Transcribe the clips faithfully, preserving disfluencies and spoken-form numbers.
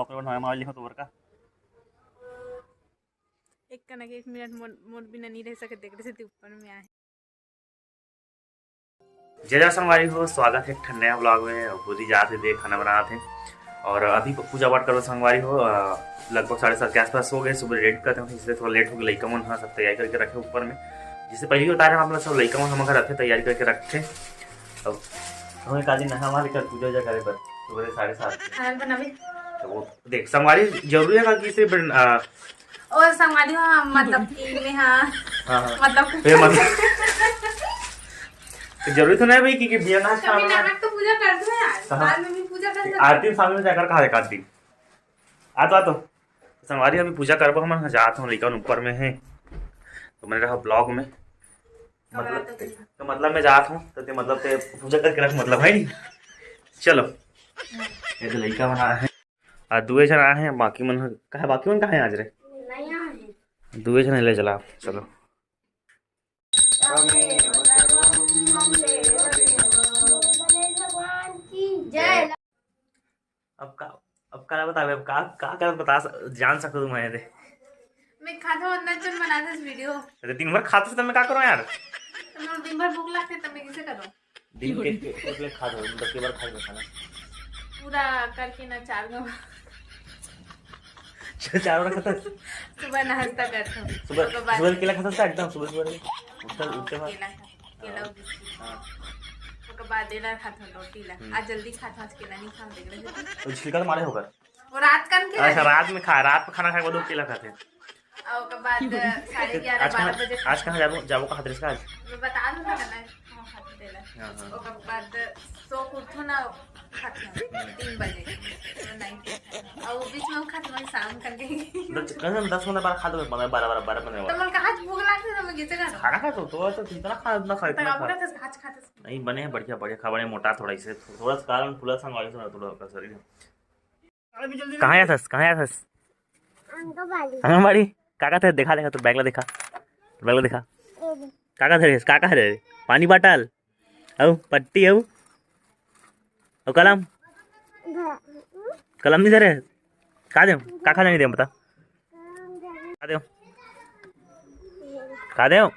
पकड़ हमारे लिए हो तो का। एक कनक एक मिनट मोर, मोर बिना नहीं रह सके, देख रहे थे ऊपर में आए। जय जय संगवारी हो, स्वागत है एक ठन नया ब्लॉग में। और पूरी जात है दे खाना बनात है और अभी पूजा पाठ करबो संगवारी हो। अ, लगभग साढ़े सात के आसपास हो गए, सुबह लेट करते हैं, इसलिए थोड़ा लेट हो गया। लइका मन ह सब तैयारी करके रखे ऊपर में, जिससे पहले ही बता रहे हैं आप लोग, सब लइका मन हम घर रखे, तैयारी करके रखे। अब हमें काली नहा हमारे कर पूजा वूजा करे बर सुबह साढ़े सात के। खाना बनावे। तो वो देख संगवारी, जरूरी है कि सिर्फ, अ, और संगवारी हो, मतलब कि मैं, हाँ, हाँ, हाँ। मतलब कि फिर मतलब तो जरूरी तो नहीं भाई कि, कि बिना नहा कभी खाना नहा तो पूजा कर दो यार। कहाँ? बाद में भी पूजा कर सकते हैं। आरती में शामिल हो जाकर कहा देखा आरती। आ तो, आ तो। संगवारी अभी पूजा करबो हमन, जात हूँ, लइका ऊपर में है। तो मैं रहा ब्लॉग में। मतलब, तो मतलब मैं जात हूँ, तो ते मतलब ते पूजा करके रख, मतलब है नहीं। चलो। ये तो लइका बना है। आ, दुए झन आए हैं, बाकी मन ह-, कहाँ, बाकी मन कहाँ हैं आज रे? नहीं आए हैं। दुए झन ले चला, चलो। अब का, अब का बतावे, अब का, का करत बता स-, जान सकत हूँ मैं दे। मैं खात हूँ, अंदर चल बना दे वीडियो। अरे दिन भर खात हूँ, तो मैं का करूँ यार? तो मैं दिन भर भूख लगते, तो मैं कैसे करूँ? दिन के, के, के प्लेट खा दो, मतलब, के बार खा दो खाना? पूरा करके ना, चार गो। च-, चार बार खाता? सुबह नाश्ता करता हूँ। सुबह, ओकर बाद सुबह केला खाता था एकदम, सुबह, सुबह उठता, हाँ, उठते बाद। केला खा, केला हाँ। और बिस्किट। हाँ। ओकर बाद एला खाता हूँ, रोटी ला। हम्म। आज जल्दी खाता हूँ, आज केला नहीं खाऊँ, देख रहे हो? तो छिलका तो मारे होगा। वो रात कन के अच्छा, रात में खा, रात में खाना खाए के बाद वो केला खाते हैं। और ओकर बाद साढ़े ग्यारह, आज कहाँ, बारह बजे आज कहाँ जाबो, जाबो कहाँ दृश्य आज? मैं बता दूँ ना, ना, कहाँ खाते तेला। हाँ, हाँ। ओकर बाद सो के उठो ना, खाते हैं, तीन बजे। तो नहीं खाते हैं। और वो बीच में वो खाते हैं, शाम कन के। दस, कम से कम दस पंद्रह बार खा दो, बारह, बारह, बारह, पंद्रह तो बार। मन कहाँ भूख लगती है, तो मैं कैसे खा दूँ? खाना खा तो, तो, तो इतना खा, इतना खा, तो इतना आप खा। ना तो आज खाते। नहीं, बने हैं, बढ़िया, बढ़िया खा, बड़े मोटा थोड़ा इसे, थोड़ा सा कारण फूला संगवारी से थोड़ा का शरीर। कहाँ जाथस? कहाँ जाथस? आंगनबाड़ी। आंगनबाड़ी? का का थे? देखा, देखा, तो बैग ला देखा। बैग ला देखा। ये दे। का का धरे? का का धरे? पानी बाटल? अउ पट्टी अउ? अउ कलम? ध-, कलम नहीं धरे? का देव? का का नहीं देव बता? कलम धरे। का देव? का देव?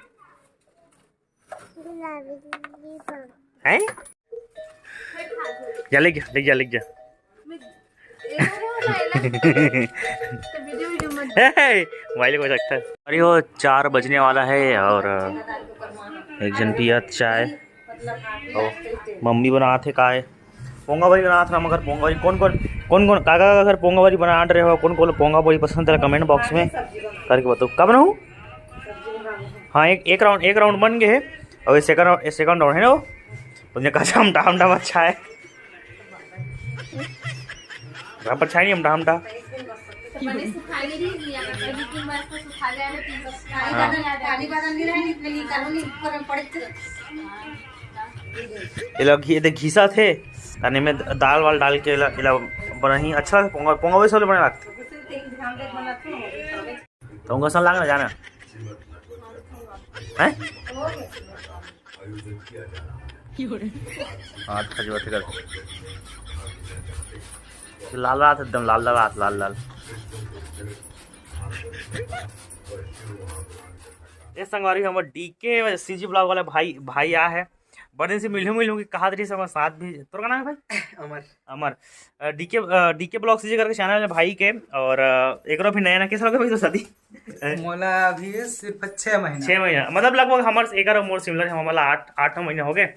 हैं? जा, ले जा, ले जा, ले जा। हे, मोबाइल को रखता है। अरे, वो चार बजने वाला है और, अ, एक जन पियत चाय और मम्मी बनात हे काय, पोंगा बरी बनात हे। मगर पोंगा बरी कौन, कौन, कौन, कौन, का, का, का, अगर पोंगा बरी बनात रहे हो, कौन, कौन पोंगा बरी पसंद है, कमेंट बॉक्स में करके बताओ। का बनाऊँ? हाँ, एक, एक राउंड, एक राउंड बन गए है। अउ ये सेकंड राउंड, ये सेकंड राउंड है ना वो? तुमने कहा हम डाम डाम अच्छा है। अब अच्छा नहीं हम डाम डाम। हाँ। ये लोग घी-, ये देख घिसा थे, तने में दाल वाल डाल के इला, इला बनाही। अच्छा, पोंगा, पोंगा वैसे वाले बने लगते। तो उनका सन लाग ना जाना। हैं? हाथ खजवा थे कर। लाल लाल, एकदम लाल लाल, हाथ लाल लाल। ये संगवारी हमर डीके सीजी ब्लॉग वाला भाई, भाई आ है। बड़े दिन से मिलूं, मिलूं कि कहा रही सब साथ भी। तोर का नाम है भाई? अमर। अमर। अ, डीके, अ, डीके ब्लॉग सीजी करके चैनल है भाई के। और, अ, एकरो भी नया ना, कैसा लगा भाई तो शादी? मोला अभी सिर्फ छह महीना। छह महीना, मतलब लगभग हमर एकर मोर सिमिलर है, हमला आठ, आठ महीना हो गए।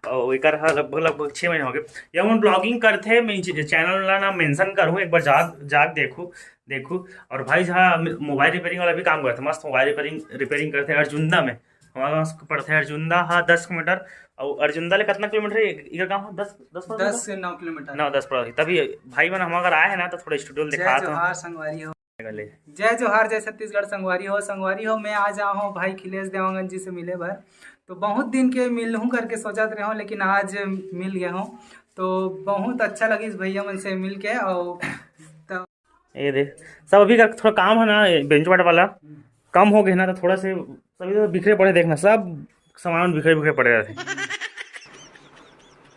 और एकर ह लगभग, लगभग छह महीना हो गए। ये हमन ब्लॉगिंग करथे, मैं च-, चैनल ला ना मेंशन करूँ, एक बार जाग, जाग देखू, देखू। और भाई जहाँ म-, मोबाइल रिपेयरिंग वाला भी काम करथे, मस्त मोबाइल रिपेयरिंग, रिपेयरिंग करथे अर्जुंदा में। हमारे गाँव से पड़थे अर्जुंदा, हाँ, दस किलोमीटर। और अर्जुंदा ले कितना किलोमीटर है? इधर गाँव है दस, दस किलोमीटर? दस से नौ किलोमीटर। नौ, दस पड़थे। तभी भाई मन हम अगर आए हैं ना, तो थोड़ा स्टूडियो में जय दिखा दो। जोहार संगवारी हो। गले। जय जोहार, जय छत्तीसगढ़ संगवारी हो। संगवारी हो, मैं आज आया हूँ भाई खिलेश देवांगन जी से मिले बर। तो बहुत दिन के मिलहूँ करके सोचत रहे हूँ, लेकिन आज मिल गया हूँ। तो बहुत अच्छा लगिस भैया मन से मिल के। और तो ये देख, सब अभी का थोड़ा काम है ना, बेंच वाट वाला कम हो गया ना, तो थोड़ा से सभी तो बिखरे पड़े, देखना सब सामान बिखरे बिखरे पड़े रहते।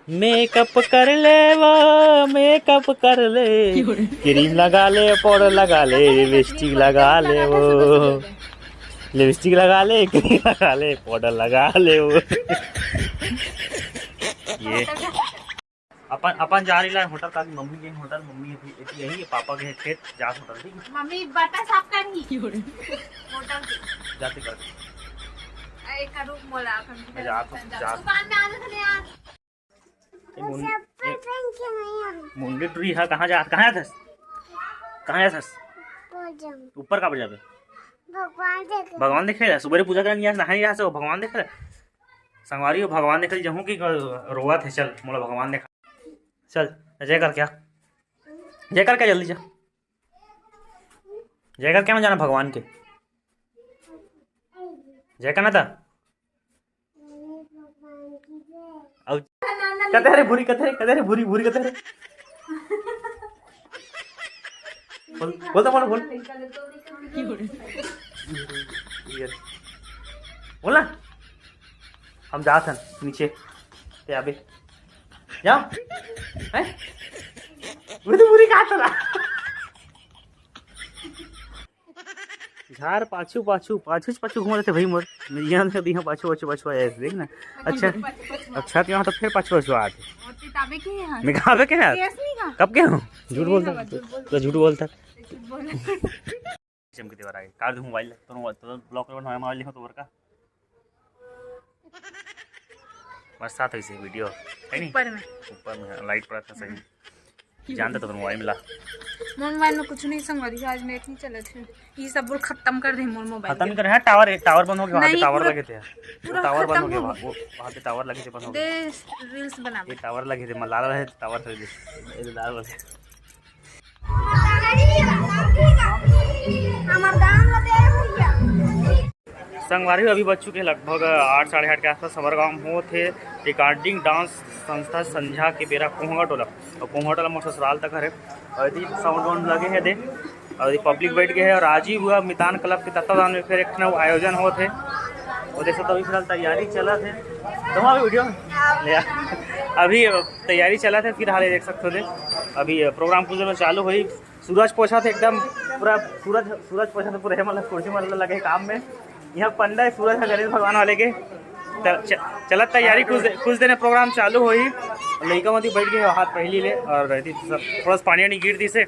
मेकअप कर ले वो, मेकअप कर ले, क्रीम लगा ले, पाउडर लगा ले, लिपस्टिक लगा ले वो, लिपस्टिक लगा ले, क्रीम लगा ले, पाउडर लगा ले वो। ये अपन अपन जा रही ला होटल, काकी मम्मी के होटल, मम्मी अभी अभी यही है, पापा के खेत जा होटल, ठीक है? मम्मी बर्तन साफ कर रही। होटल के। जाते कर। अरे करू मोला, मैं जा, जा। दुकान में आ जाते यार। ए, मुं-, ए, मुंडी टुरी हा, कहाँ जा, कहाँ जाथस? कहाँ जाथस? ऊपर का पर जाबे? भगवान देखे। भगवान देखे ला, सुबह पूजा करने गया, नहाने गया, से भगवान देखे ला। संगवारी हो, भगवान देखे ला, जहूँ की रोवत हे, चल, मोला भगवान देखा। चल, जय कर क्या? जय कर क्या, जल्दी जा। जय कर क्या, मैं जाना भगवान के। जय करना था। अउ कते रे भूरी, कते रे, कते रे भूरी, भूरी कते रे। बोल, बोल तो, बोल, बोल। बोल ना। हम जात हन नीचे। ते आबे। जा। हैं? वो तो भूरी कहा था। झार पाछू, पाछू, पाछू, पाछू घूम रहे थे भाई मोर। मैं यहाँ से दिया पाछू, पाछू, पाछू आया है, देख ना। अच्छा, अच्छा, तो यहाँ तो फिर पाछू, पाछू आते। और ते ताबे के यहाँ? मैं कहाँ पे के यार? केस नहीं का? कब के हूँ? झूठ नहीं बोलता। बाबा, झूठ बोलता। तो झूठ बोलता। झूठ बोलता। चमके देवर आगे। काट दूँ मोबाइल, तो, तो ब्लॉक कर, हमारे मोबाइल नहीं हो तो और का? बरसात होइसे वीडियो, है नी? ऊपर में। ऊपर में लाइट पड़ा था सही। जानता तो मोबाइल मिला। मोर मोबाइल में कुछ नहीं संगवारी, आज नेट नहीं चलत हे। ये सब बोल खत्म कर दे मोर मोबाइल खत्म के। कर, हाँ, टावर, टावर बंद हो गया, वहाँ पे नहीं, टावर पूरा, लगे थे। पूरा टावर बंद हो खत्म गया, हो वहाँ, वो, वहाँ पे टावर लगे थे, बंद हो गया। दे रील्स बनावे। ये टावर लगे थे, मलाला रहे, टावर खरीदे। ये तो टावर लगे। हमार दाम ला दे भैया। संगवारी हो, अभी बज चुके हैं लगभग आठ, साढ़े आठ के आसपास। हमर गांव में होत हे रिकॉर्डिंग डांस संस्था संझा के बेरा कोहंगा टोला, और कोहंगा टोला मोर ससुराल तक हरे। और यदि साउंड वाउंड लगे हे दे, और यदि पब्लिक बैठ गए हे, और राजीव हुआ मितान क्लब के तत्वाधान में फिर एक ठन आयोजन होत हे। और देख सकते हो, अभी फिलहाल तैयारी चलत हे। तो वहाँ वीडियो ले आ। अभी तैयारी चलत हे, फिलहाल ये देख सकते हो दे, अभी प्रोग्राम कुछ देर में चालू होही। सूरज पोछत हे एकदम पूरा, सूरज, सूरज पोछत हे पूरा, हे मतलब कुर्सी मतलब लगे हे काम में। यहाँ पंडा हे सूरज हे गणेश भगवान वाले के। त-, च-, चलत तैयारी, कुछ दे-, कुछ देर में प्रोग्राम चालू होही। लइका मन बैठ गए हे हाथ पहली ले, और एती सब थोड़ा सा पानी वानी गिर दिस हे।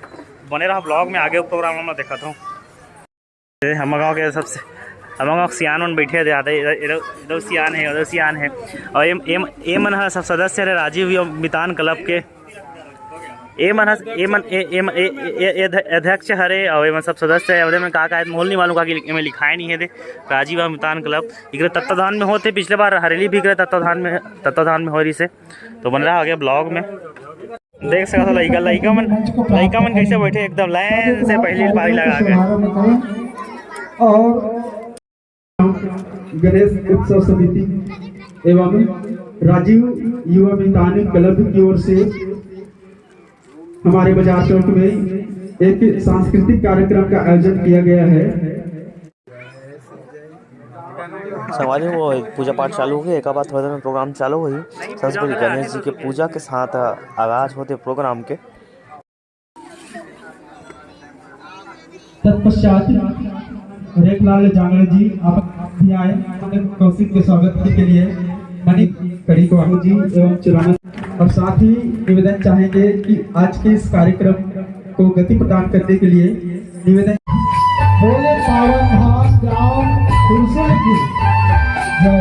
बने रहा ब्लॉग में, आगे प्रोग्राम हम देखत हूँ। ए, हमर गाँव के सबसे, हमर गाँव के सियान मन बैठे हे, आते इधर, इधर, इधर सियान हे, उधर सियान हे। और एम, एम, ए मन ह सब सदस्य हरे राजीव मितान क्लब के। ए मन ह, ए मन, ए, ए मन, ए, ए, ए, ए अध-, अध्यक्ष हरे, और ए मन सब सदस्य हे। और ए मन का, का हे, मोला नहीं मालूम, का कि एमे लिखाए नहीं हे दे। राजीव मितान क्लब इकरे तत्वाधान में होत हे, पिछले बार हरेली भी इकरे तत्वाधान में, तत्वाधान में हो रही से। तो बने रहा आगे ब्लॉग में। देख सकत हो लइका, लइका मन, लइका मन कैसे बैठे एकदम लाइन से पहली पारी लगा के। और गणेश उत्सव समिति एवं राजीव युवा मितान क्लब की ओर से हमारे बाजार चौक में एक सांस्कृतिक कार्यक्रम का आयोजन किया गया है। संगवारी हो, पूजा पाठ चालू होगे, एकर बाद थोड़ा देर में प्रोग्राम चालू होही। सबसे पहले गणेश जी के पूजा के साथ आगाज होथे प्रोग्राम के। तत्पश्चात रेखलाल जांगड़ जी आप भी आए कौशिक के स्वागत के लिए। मणि कड़ी को जी एवं चुराना और साथ ही निवेदन चाहेंगे कि आज के इस कार्यक्रम को गति प्रदान करने के लिए निवेदन। बोले पावन धाम ग्राम कुरसुल की जय।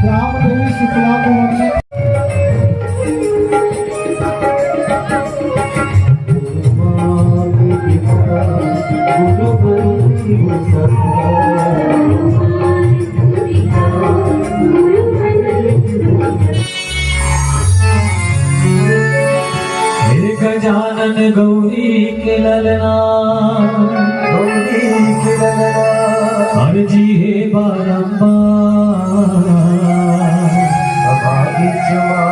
ग्राम देवी शीतला भवन में हे गजानन गौरी के ललना, गौरी के ललना, अर्जी हे बारंबार। अभागी चुमा।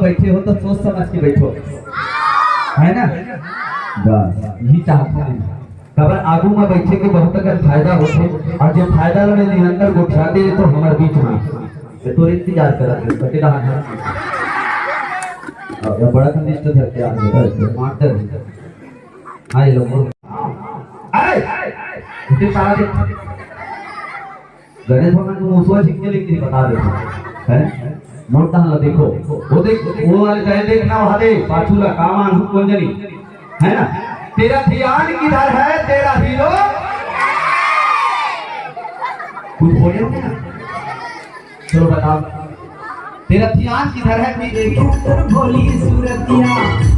बैठे हो तो सोच समझ के बैठो, है ना? बस यही चाहत हँव। काबर आगू में बैठे के बहुत अकन फायदा होथे, और जो फायदा ल मैं निरंतर गोठियाते रहे तो हमर बीच में, मैं तोर इंतजार करत रहे, सके रहा है। अब बड़ा कनिष्ठ धर के आ गए, मास्टर। हाँ, ये लोग। अरे, उठे सारा देख। गणेश भगवान को मुसवा झिक के लेके बता देते हैं। मोर तहन ला देखो, वो देख, वो वाले चाहे देखना वहां दे, पाछू ला काम आन कोन जनी, है ना? तेरा ध्यान किधर है, तेरा हीरो? कुछ बोले ना? चलो बताओ, तेरा ध्यान किधर है? मेरे भीतर भोली सूरतिया,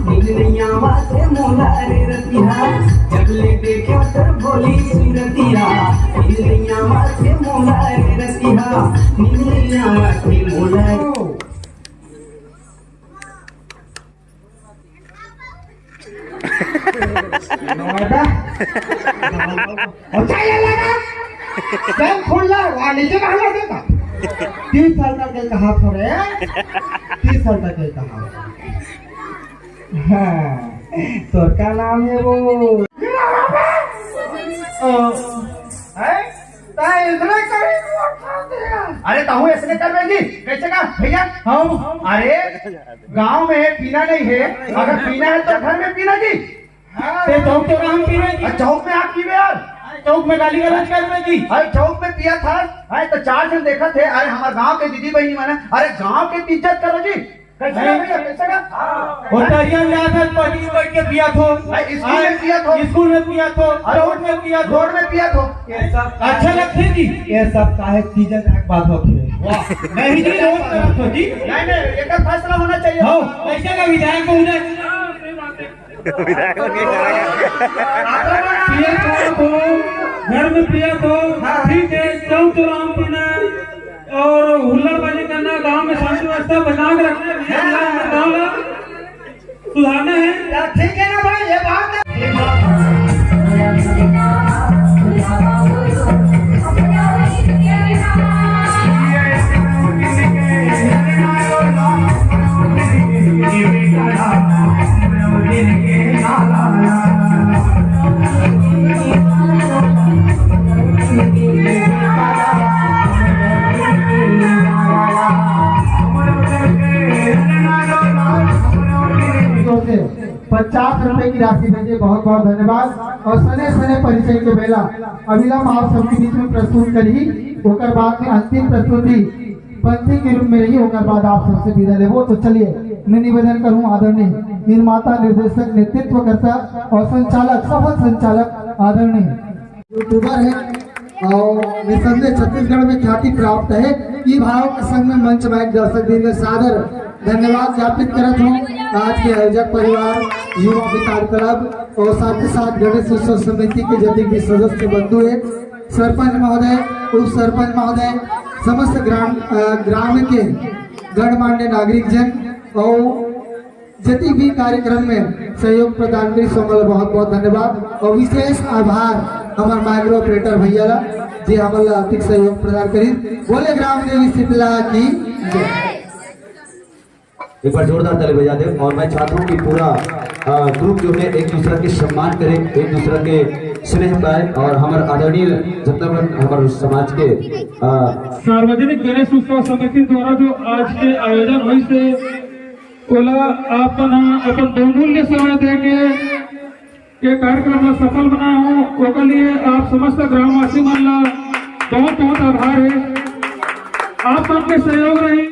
नींद नहीं आवा थे मोला रे रतिया। जब ले देखो तर भोली सूरतिया, नींद नहीं आवा थे मोला रे रतिया, नींद नहीं आवा थे मोला रे। नोएडा। और क्या ये लगा? जब खुल रहा, वहाँ नीचे कहाँ लगा था? तीस साल तक के कहा थोड़े, तीस साल तक के कहा। हाँ, तो क्या नाम है वो? है? ताई इतने करीब वो उठा दिया। अरे ताहू ऐसने कर बेटी, कैसे का भैया? हाँ। अरे गांव में पीना नहीं है, अगर पीना है तो घर में पीना जी। हाँ। ते चौक तो कहाँ पीवे जी? अरे चौक में आप पीवे यार। अरे चौक में गाली गलौज करवे जी। अरे चौक में पिया था, अरे तो चार जन देखा थे, अरे हमारे गांव के दीदी बहनी माने, अरे गांव के इज्जत करो जी। कैसे का भैया, कैसे का? वो तरिया में जात हस, पटी बैठ के पियत हो। भाई, स्कूल में पियत हो। स्कूल में पियत हो, अरे, रोड में पियत हो। रोड में पियत हो। ये सब अच्छा लगथे जी? ये सब काहे चीजन का बात होथे? वाह। नहीं जी, रोड में रखो जी। नहीं, नहीं, एक फैसला होना चाहिए। हो, कैसे का विधायक महोदय? विधायक बन के खड़ा है। पियत हो, घर में पियत हो, हाँ। ठीक है, चौक चौराहा पीना, और हुल्लड़बाजी करना, गांव में शांति व्यवस्था बचा के रखना है, भैया, गांव में गांव ला सुधारना है। यार, ठीक है ना भाई, ये बात है। पचास रुपए की राशि भेजे, बहुत बहुत धन्यवाद। और सने सने परिचय के बेला अविलंब आप सबके बीच में प्रस्तुत करी, ओकर बाद में अंतिम प्रस्तुति पंथी के रूप में रही, ओकर बाद आप सबसे विदा लेबो। तो चलिए, मैं निवेदन करूं आदरणीय निर्माता, निर्देशक, नेतृत्वकर्ता और संचालक, सफल संचालक आदरणीय यूट्यूबर है और निसंदेह छत्तीसगढ़ में ख्याति प्राप्त है। ई भाव के संग में मंच में आए दर्शक दीन में सादर धन्यवाद ज्ञापित करत हूँ। आज के आयोजक परिवार, युवा विकास क्लब और साथ ही साथ गणेश उत्सव समिति के जतिक भी सदस्य बंधु है, सरपंच महोदय, उप सरपंच महोदय, समस्त ग्राम, अ, ग्राम के गणमान्य नागरिक जन और जतिक भी कार्यक्रम में सहयोग प्रदान करी, सब ला बहुत बहुत धन्यवाद और विशेष आभार हमर माइक्रो ऑपरेटर भैया ला, जे हमन ला अधिक सहयोग प्रदान करी। बोले ग्राम देवी शीतला की जय। एक बार जोरदार ताली बजा दे। और मैं चाहता हूँ कि पूरा, अ, ग्रुप जो है एक दूसरा के सम्मान करे, एक दूसरा के स्नेह पाए और हमर आदरणीय जतना मन हमर समाज के, अ, सार्वजनिक गणेश उत्सव समिति द्वारा जो आज के आयोजन होइस हे, ओला आप मन ह अपन बहुमूल्य समय दे के ये कार्यक्रम ला सफल बनाए हो, ओकर लिए आप समस्त ग्रामवासी मन ला बहुत बहुत आभार है। आप मन के सहयोग रही।